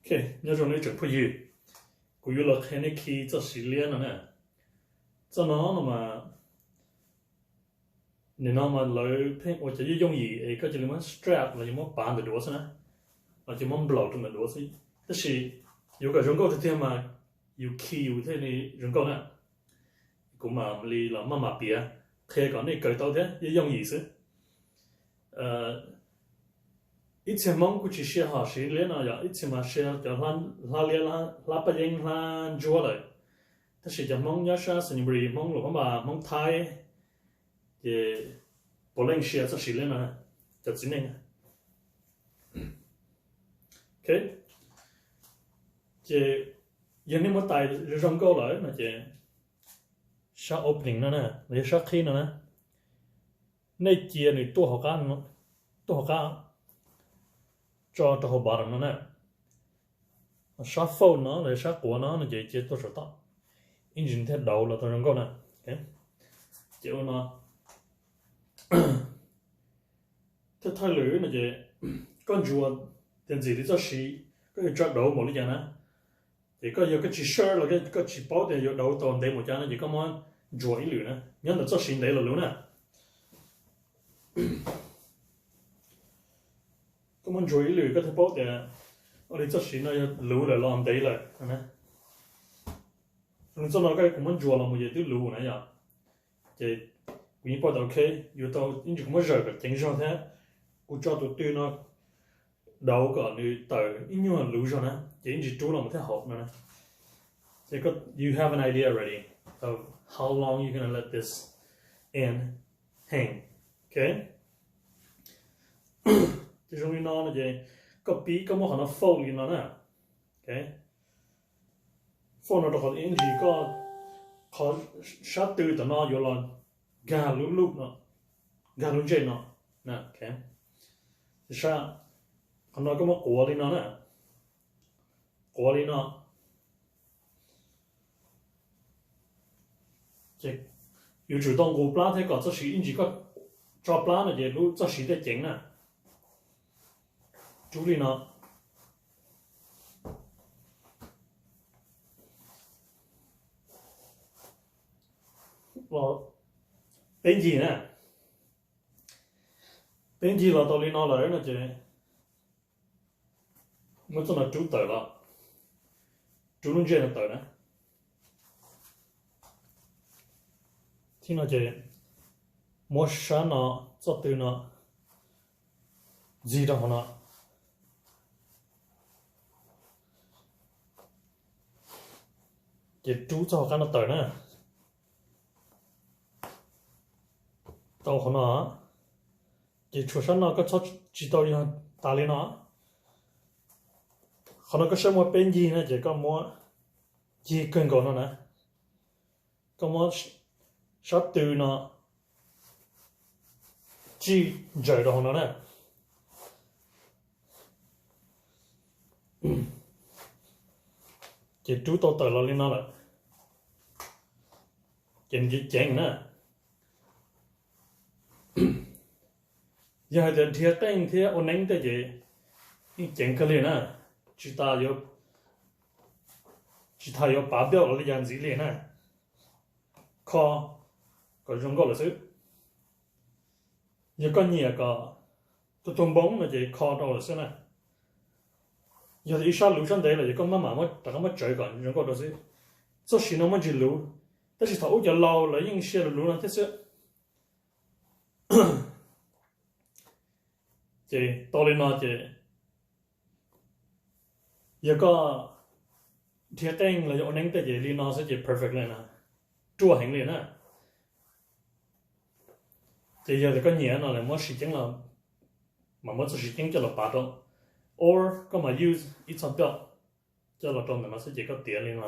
Ok, nyob zoo nej tsoom phooj ywg, kuv yuav los qhia nej khi txoj siv liab no na. Txoj no no mas, nim no mas lawv pheej ua cov yooj yooj yim es koj cia li muab strap los yog muab pav ntawm duav xwb na, los cia li muab nplaum rau ntawm duav xwb. Tab sis yuav kom zoo nkauj tiag tiag mas yus khi yus thiaj li zoo nkauj na. Kuv mam li los maj mam piav qhia kom nej kawm tau thiab, yooj yooj yim xwb. Ib txhia Hmoob kuj tsis sia hom siv liab no, yog ib txhia mas sia cov hlab liab, hlab paj yeeb, hlab ntsuab lawm. Tab sis cov Hmoob nyob sab Sainyabuli, Hmoob Luam Phab Npas, Hmoob Thaib, ces puav leej sia txoj siv liab no, cov txiv neej. Ok, ces yog nej muab tais zoo nkauj lawm no ces sab opening no na, los yog sab qhib no na, nej cia nws tuaj hauv qab, tuaj hauv qab tso rau hauv bottom no na. Sab faus no los yog sab quav no no ces cia tuaj saum toj, ib ntsis thiaj dauv los tau zoo nkauj na. Ces ua no, thawj thawj lwm no ces koj ntsuas tias ntxim li txoj siv, koj yuav tso dauv npaum li cas na. Ces koj yog koj tsis sure los koj tsis paub tias yuav dauv tau ntev npaum cas no ces koj muab ntsuas ib lwm na, nyob ntawm txoj siv ntev los luv na. Koj muab ntsuas ib lwm koj thiaj paub tias ua li txoj siv no yog luv lawm los ntev lawm. Txoj no koj kuv muab ntsuas los mus ces twb luv na yom. Ces kuv yeej paub tias ok, yuav tau ib ntsis kuv muab zawm kom ceev zog thiab, kuv tso tus tw no dauv kom nws tawm ib nyuag luv zog na, ces ib ntsis rub los mus thiaj haum no na. Ces you have an idea already of how long you're gonna let this end hang. Ok, ces zoo li no no ces koj pib koj muab qhov no fold li no na. Ok, fold no rau qhov ib ntsis koj, qhov sab tw tom no yuav los nkag lub, nkag lub ntsej no. Qhov no koj muab quav li no na, quav li no. Ces yuav tsum tau nqus plab thiab kom txoj siv ib ntsis koj tso plab no ces lub txoj siv thiaj ceev na. Rub li no. Peb ncig na, peb ncig los tau li no lawm no ces muab txoj no rub tawm los, rub lub ntsej no tawm na. Thib no ces muab sab no, txoj tw no ntxig rau hauv no, ces rub txoj hauv qab no tawm na. Tau qhov no, ces tshuav sab no koj txhob tsis tau yog tas li no. Qhov no koj saib muaj peb ncig na ces koj muab ncig kawg nkaus no na, koj muab sab tw no tsij ntsaws rau hauv no na. Ces rub tau tawm los li no lawm, ces nws ceev ceev na. Yog hais tias dhia qeej thiab ua neeb tej ces yeej ceev kawg li na, tsis tas yuav, tsis tas yuav pav npauj los li cas ntxiv li na, kho kom zoo nkauj lawm xwb. Yog koj nyiam kom tus tug npoo no ces kho rau lawm xwb na. Yog tias ib sab luv sab ntev lawm ces koj maj mam rov qab muab tsawv kom zoo nkauj rau xwb. Txoj siv no muaj ntsis luv, tab sis thaum ub cov laus lawv yeej sia luv luv no thiab xwb. Ces tau li no ces yog koj dhia qeej los yog ua neeb tej ces li no xwb ces perfect li na, ruaj heev li na. Ces yog tias koj nyiam no lawm muab siv ceeb los, mam muab txoj siv ceeb coj los pav rau, or koj mam use ib txoj npauj coj los rau ntawm no xwb ces koj tiav li no.